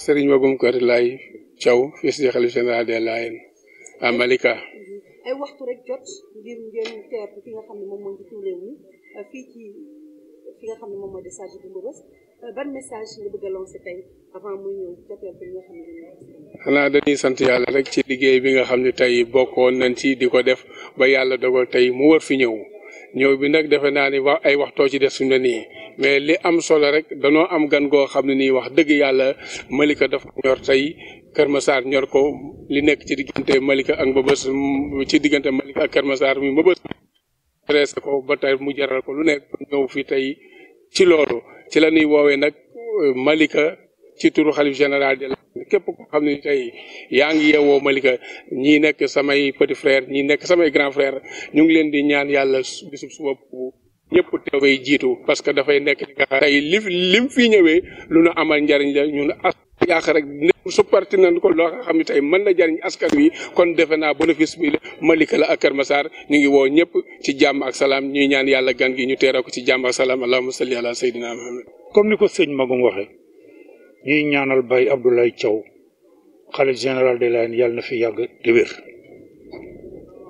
Serigne Magoum Kër Laye Thiaw fils du khalife général des Layènes à Malika. ay waxtu rek jot ngir ngeen teertu ki nga xam ne moom mooy njiitu réew mi fii ci fi nga xam ne moom mooy décharge bu Mbeubeuss ban message nga bëgg a lancer tey avant muy ñëw joteel ko nga xam ne xanaa dañuy sant yàlla rek ci liggéey bi nga xam ne tey bokkoon nañ ci di ko def ba yàlla dogal tey mu war fi ñëw bi nag defe naa ni wax ay waxtoo ci des fi mu ne nii mais li am solo rek danoo am gan goo xam ne nii wax dëgg yàlla Malika dafa ñor tey Kër Massar ñor ko li nekk ci diggante Malika ak Mbeubeuss ci diggante Malika ak Kër Massar mi Mbeubeuss intéressé ko ba tey mu jaral ko lu nekk ñëw fi tey ci loolu ci la ñuy woowee nag Malika ci turu xalif général de la képp ko xam ne tey yaa ngi yeewoo Malika ñii nekk samay petit frère ñii nekk samay grand frère ñu ngi leen di ñaan yàlla bisub suba ñëpp teewee jiitu parce que dafay nekk li nga xam tey lim fii ñëwee lu nu amal njariñ la ñun yàq rek supparti nañ ko loo xam ne tey mën na jariñ askan wi kon defe naa bénéfice bi Malika la ak Kër Massar ñu ngi woo ñëpp ci jàmm ak salaam ñuy ñaan yàlla gan gi ñu teeroo ko ci jàmm ak salaam allahumma salli ala sayyidina Muhammad. comme ni ko sëñ Magoum waxee ñuy ñaanal Baye Abdoulaye Thiaw xalif général des Layènes yàlla na fi yàgg te wér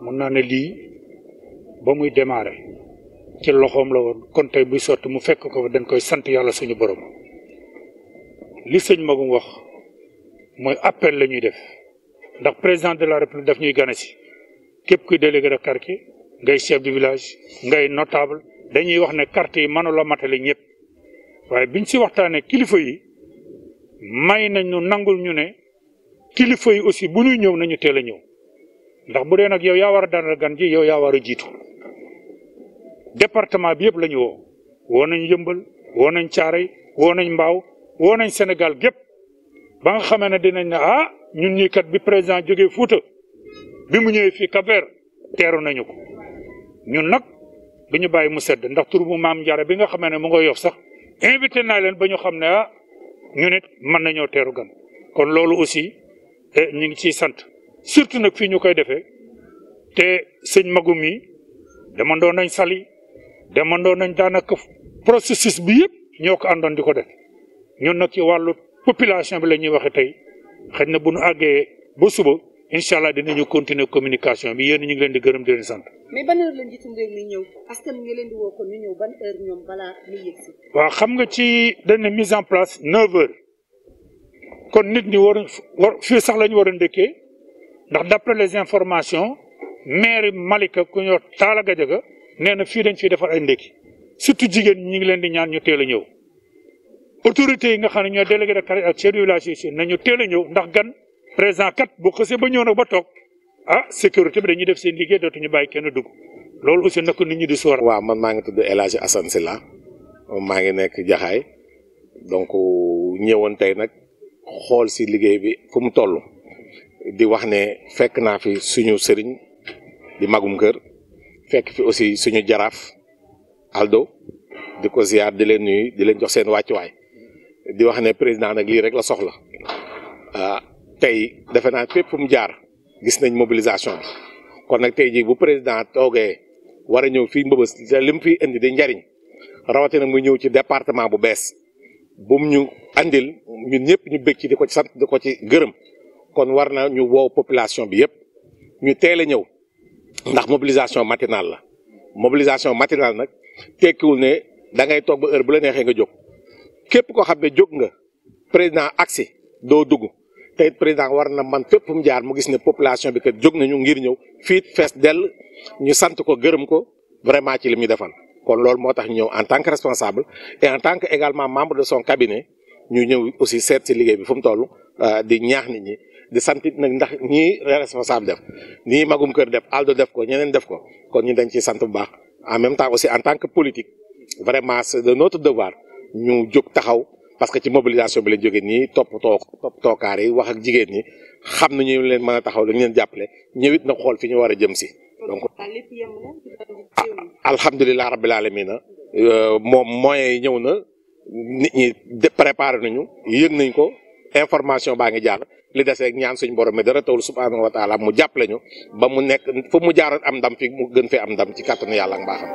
mun naa ne lii ba muy démarré ci loxoom la woon kon tey buy sotti mu fekk ko dañ koy sant yàlla suñu borom li sëñ Magoum wax mooy appel la ñuy def ndax président de la république daf ñuy gane si képp kuy délégué de quartier ngay chef de village ngay notable dañuy wax ne carte yi mënu la matale ñëpp waaye biñ si waxtaanee kilifa yi may nañu nangul ñu ne kilifa yi aussi bu ñuy ñëw nañu teel a ñëw ndax bu dee nag yow yaa war a dalal gan ji yow yaa war a jiitu département bi yëpp la ñu woo nañ Yëmbal woo nañ Caaray woo nañ Mbaaw woo nañ Sénégal gépp ba nga xamee ne dinañ ne ñun ñii kat bi président jógee Fuuta bi mu ñëwee fii Cap-Vert teeru nañu ko ñun nag du ñu bàyyi mu sedd ndax tur bu maam Njaare bi nga xamee ne mu nga yof sax invité naa leen ba ñu xam ne ñu nit mën nañoo teeru gan kon loolu aussi ñu ngi ciy sant surtout nag fii ñu koy defee te sëñ Magoum yi demandoo nañ Saly demandoo nañ daanaka processus bi yëpp ñoo ko àndoon di ko def ñun nag ci wàllu population bi la ñuy waxe tey xëy na bu ñu àggee ba suba incha allah dinañu continuer communication bi yéen ñu ngi leen di gërëm di leen sant. mais ban heure la njiitum réew mi ñëw askan wi leen di woo ko ñu ñëw ban heure ñoom balaa muy yegg si. waaw xam nga ci dañ ne mise en place 9h kon nit ñi war fii sax la ñu war a ndëkkee ndax d'après les informations maire Malika ku ñor Talla Gadiaga nee na fii dañ fiy defar ay ndékki surtout jigéen ñi ngi leen di ñaan ñu teel a ñëw autorités yi nga xam ne ñoo délégué de quartier ak chef de village yi nañu teel a ñëw ndax gan président kat bu xësee ba ñëw nag ba toog sécurité bi dañuy def seen liggéey dootuñu bàyyi kenn dugg loolu aussi nag nit ñi di soor. waaw man maa ngi tudd El Hadj Assane Sylla maa ngi nekk Jaxaay donc ñëwoon tey nag xool si liggéey bi fu mu toll di wax ne fekk naa fi suñu sëriñ di Magoum Kër fekk fi aussi suñu jaraaf Aldo di ko ziar di leen nuyu di leen jox seen wàccuwaay di wax ne président nag lii rek la soxla tey defe naa fépp fu mu jaar gis nañ mobilisation bi kon nag tey jii bu président toogee war a ñëw fii Mbeubeuss li mu fiy indi di njariñ rawatina mu ñëw ci département bu bees bu mu ñu andil ñun ñëpp ñu bëgg ci di ko ci sant di ko ci gërëm kon war na ñu woo population bi yëpp ñu teel a ñëw ndax mobilisation matinale la mobilisation matinale nag tekkiwul ne da ngay toog ba heure bu la neexee nga jóg képp koo xam ne jóg nga président agsi doo dugg te président war na man fépp fu mu jaar mu gis ne population bi kat jóg nañu ngir ñëw fii fees dell ñu sant ko gërëm ko vraiment ci li ñu defal kon loolu moo tax ñu ñëw en tant que responsable et en tant que également membre de son cabinet ñu ñëw aussi seet si liggéey bi fu mu toll di ñaax nit ñi di sant nag ndax ñii responsable def nii Magoum Kër def Aldo def ko ñeneen def ko kon ñu dañ ciy sant bu baax en même temps aussi en tant que politique vraiment c'est de notre devoir ñu jóg taxaw parce que ci mobilisation bi lañ jógee nii toppatoo kaar yi wax ak jigéen ñi xam nañu leen mën a taxaw dañu leen jàppale ñëwit na xool fi ñu war a jëm si donc alhamdulilah rabbil alamina moom moyens yi ñëw na nit ñi préparé nañu yëg nañ ko information baa ngi jàll li des rek ñaan suñu borom mi dara tawul subhanahu wa taala mu jàppale ñu ba mu nekk fu mu jaaroon am ndam fi mu gën fee am ndam ci kàttanu yàlla ak mbaaxam